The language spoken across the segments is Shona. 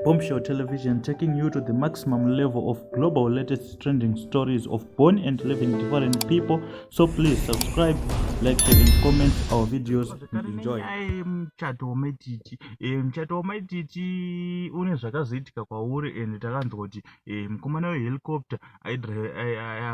Bombshell Television, taking you to the maximum level of global latest trending stories of born and living different people. So please subscribe, like, share and comment our videos and enjoy. Muchato waMaititi, muchato waMaititi une zvakazoitika kwauri and takanzwa kuti mukomana wehelicopter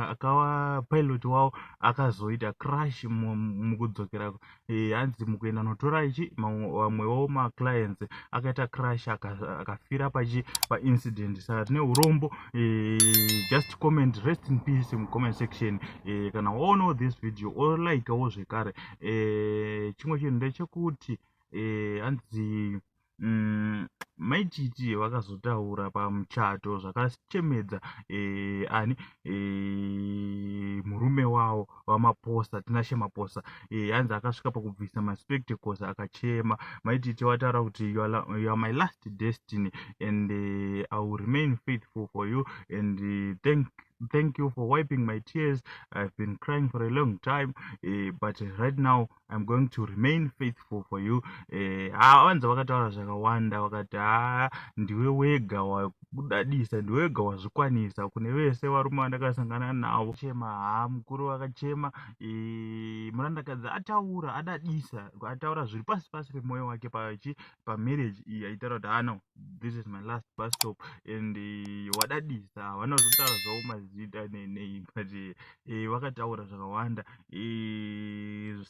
akava pilot wavo akazoita crash mukudzokera, hanzi mukuenda notora ichi vamwewo maclients, akaita crash, akafira pachi paincident. Saka tine urombo. Just comment "Rest in peace" mucomment section kana waonawo this video, olikewo zvekare. Chimwe chinhu ndechekuti hanzi Maititi vakazotaura pamuchato zvakachemedza ani murume wavo vaMaposa, Tinashe Maposa. Hanzi akasvika pakubvisa maspectacles akachema. Maititi vataura kuti, you are my last destiny and I will remain faithful for you and thank you for wiping my tears. I've been crying for a long time, but right now I'm going to remain faithful for you." Vanzi vakataura zvakawanda, vakati, "Ha, ndiwe wega wakudadisa, ndiwe wega wazvikwanisa kune vese varume vandakasangana navo." Chema, ha, mukuru vakachema. Murandakadzi ataura, adadisa, ataura zviri pasi pasi pemwoyo wake pachi pamarriage iyi, aitaura kuti, "Ah, no, this is my last bus stop," and wadadisa. Havana kuzotaura zvavo mazita nenei, but vakataura zvakawanda.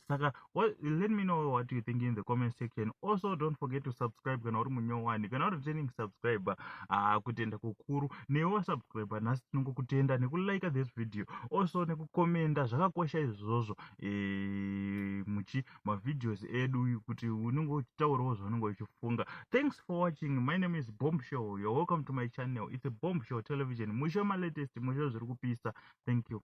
Saka let me know what you think in the comment section. Also, don't forget to subscribe kana uri munyowani. Kana uri returning subscriber, kutenda kukuru. Newe subscriber nhasi, tinongokutenda nekulike this video, also nekukomenda, zvakakosha izvozvo muchi mavideos edu, kuti unenge uchitaurawo zvaunenge uchifunga. Thanks for watching. My name is Bomb Show. You're welcome to my channel. It's a Bomb Show Television, musho malatest, musho zviri kupisa. Thank you.